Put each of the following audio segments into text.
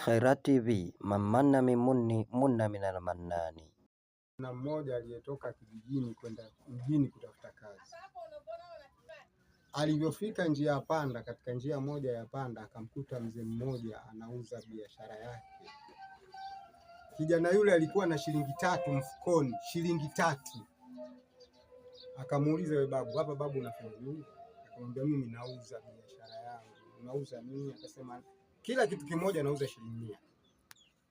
Khairat TV, man manna min munni munna minal mannani. Na mmoja aliyetoka kijijini kwenda mjini kutafuta kazi. Alivyofika njia ya panda, katika njia moja ya panda akamkuta mzee mmoja anauza biashara yake. Kijana yule alikuwa na shilingi tatu mfukoni, shilingi tatu. Akamuuliza, we babu, hapa babu unafanya nini? Akamwambia, mimi nauza biashara yangu. Unauza nini? Akasema, kila kitu kimoja nauza shilingi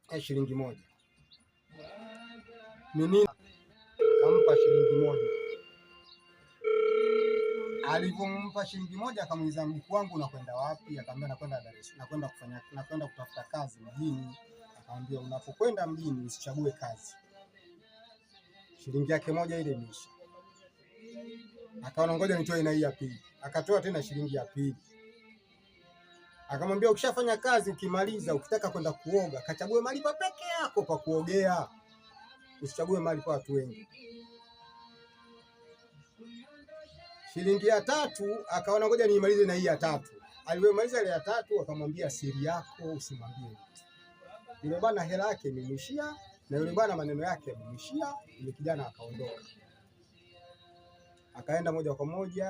100. Shilingi moja. Ni nini? Akampa shilingi moja. Alivyompa shilingi moja akamuuliza, mjukuu wangu unakwenda wapi? Akamwambia nakwenda Dar es Salaam, nakwenda kufanya, nakwenda kutafuta kazi mjini. Akamwambia unapokwenda mjini usichague kazi. Shilingi yake moja ile imeisha. Akaona ngoja nitoe na hii ya pili. Akatoa tena shilingi ya pili. Akamwambia ukishafanya kazi ukimaliza, ukitaka kwenda kuoga, kachague mahali pa peke yako pa kuogea. Usichague mahali pa watu wengi. Shilingi ya tatu akaona ngoja niimalize na hii ya tatu. Alipomaliza ile ya tatu akamwambia siri yako usimwambie mtu. Yule bwana hela yake imemwishia na yule bwana maneno yake yamemwishia. Yule kijana akaondoka. Akaenda moja kwa moja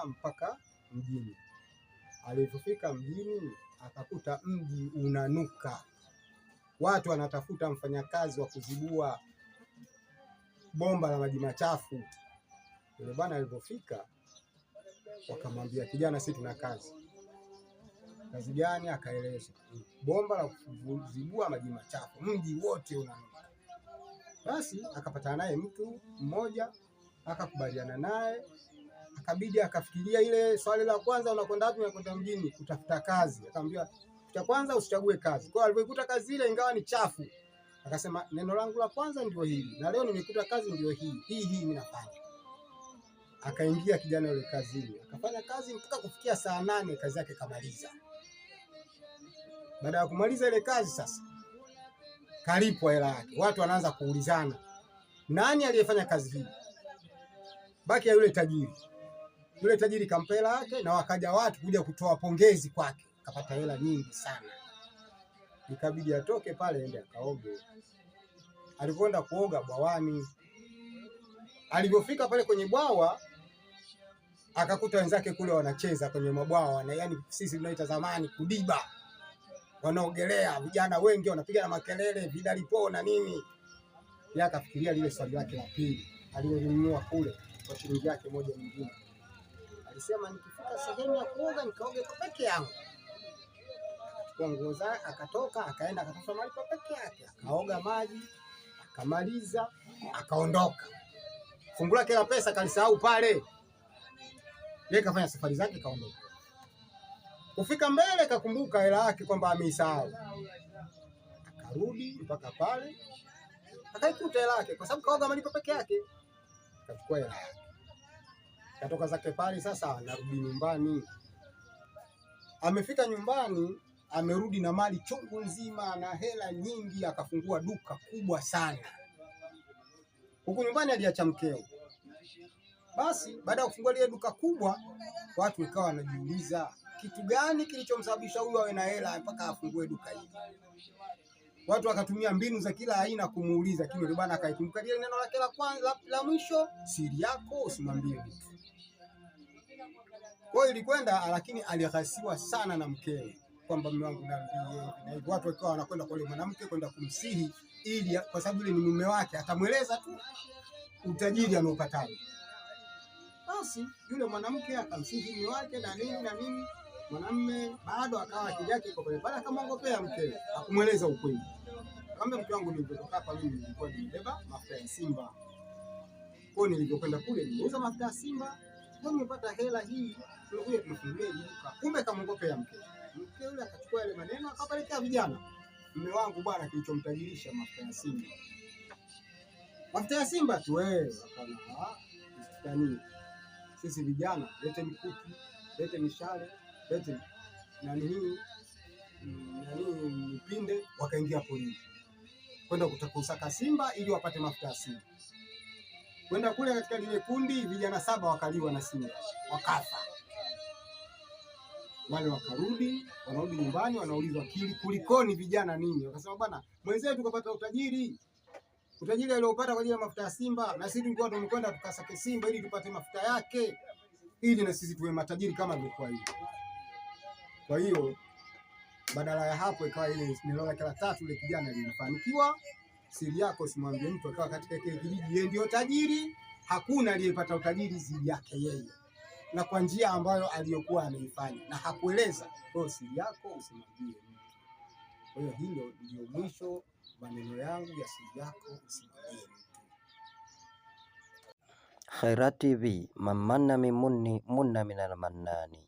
mpaka mjini. Alipofika mjini akakuta mji unanuka. Watu wanatafuta mfanyakazi wa kuzibua bomba la maji machafu. Yule bwana alipofika wakamwambia, kijana, sisi tuna kazi. Kazi gani? Akaeleza, bomba la kuzibua maji machafu, mji wote unanuka. Basi akapatana naye mtu mmoja, akakubaliana naye, akabidi akafikiria ile swali la kwanza, unakwenda wapi? Unakwenda mjini kutafuta kazi. Akamwambia cha kwanza usichague kazi. Kwa hiyo alipoikuta kazi ile ingawa ni chafu, akasema neno langu la kwanza ndio hili, na leo nimekuta kazi ndio hii hii hii mimi nafanya. Akaingia kijana yule kazini, akafanya kazi mpaka kufikia saa 8 kazi yake kamaliza. Baada ya kumaliza ile kazi sasa kalipwa hela yake. Watu wanaanza kuulizana, nani aliyefanya kazi hii? Baki ya yule tajiri. Yule tajiri kampa hela yake, na wakaja watu kuja kutoa pongezi kwake, kapata hela nyingi sana. Ikabidi atoke pale ende akaoge. Alipoenda kuoga bwawani, alipofika pale kwenye bwawa akakuta wenzake kule wanacheza kwenye mabwawa, na yani sisi tunaita zamani kudiba, wanaogelea vijana wengi wanapiga na makelele vidalipo na nini. Yeye akafikiria lile swali lake la pili alilolinunua kule kwa shilingi yake moja nyingine. Alisema nikifika sehemu ya kuoga nikaoge kwa peke yangu. Akachukua nguo zake akatoka akaenda akatafuta mahali pa peke yake akaoga maji akamaliza akaondoka. Fungu lake la pesa kalisahau pale. Yeye kafanya safari zake kaondoka. Kufika mbele kakumbuka hela yake kwamba ameisahau. Akarudi mpaka pale akaikuta hela yake kwa sababu kaoga malipo peke yake. Akachukua hela yake. Katoka zake pale, sasa anarudi nyumbani. Amefika nyumbani, amerudi na mali chungu nzima na hela nyingi, akafungua duka kubwa sana. Huku nyumbani aliacha mkeo. Basi baada ya kufungua lile duka kubwa, watu wakawa wanajiuliza kitu gani kilichomsababisha huyu awe na hela mpaka afungue duka hili. Watu wakatumia mbinu za kila aina kumuuliza, lakini yule bwana akaikumbuka lile neno lake la kwanza la mwisho, siri yako usimwambie mtu. Kwa hiyo ilikwenda, lakini alighasiwa sana na mkewe kwamba mume wangu niambie hivi na hivi. Watu wakawa wanakwenda kwa yule mwanamke kwenda kumsihi, ili kwa sababu yule ni mume wake, atamweleza tu utajiri ameupataje. Basi yule mwanamke akamsihi mume wake na nini na nini, mwanamume bado akawa akili yake iko pale pale, akamwongopea mkewe, hakumweleza ukweli. Akamwambia mke wangu, nilipotoka hapa mimi nilikuwa nimebeba mafuta ya Simba. Kwa hiyo nilivyokwenda kule niliuza mafuta ya Simba, ndio nimepata hela hii, tumekuja tumefungulia duka. Kumbe kamwongopea mkewe. Mke yule akachukua yale maneno akapelekea vijana. Mume wangu bwana, kilichomtajirisha mafuta ya Simba. Mafuta ya Simba tu wewe. Akaona ah, sisi vijana lete mikuki, lete mishale, lete nani hii nani mipinde. Wakaingia porini kwenda kusaka simba ili wapate mafuta ya simba. Kwenda kule katika lile kundi vijana 7 wakaliwa na simba wakafa. Wale wakarudi, wanarudi nyumbani, wanaulizwa kili kulikoni vijana nini? Wakasema bwana, mwenzetu kapata utajiri, utajiri aliopata kwa ajili ya mafuta ya simba, na sisi tulikuwa tumekwenda tukasake simba ili tupate mafuta yake, ili na sisi tuwe matajiri kama ilivyokuwa hiyo. Kwa hiyo badala ya hapo ikawa ile neno lake la tatu, ile kijana lilifanikiwa. Siri yako simwambie mtu, akawa katika kile kijiji yeye ndio tajiri, hakuna aliyepata utajiri zaidi yake yeye, na kwa njia ambayo aliyokuwa ameifanya na hakueleza. Kwa hiyo siri yako usimwambie mtu. Kwa hiyo hilo ndio mwisho maneno yangu ya siri yako usimwambie mtu. Khairat TV, man manna min munni munna minal mannani.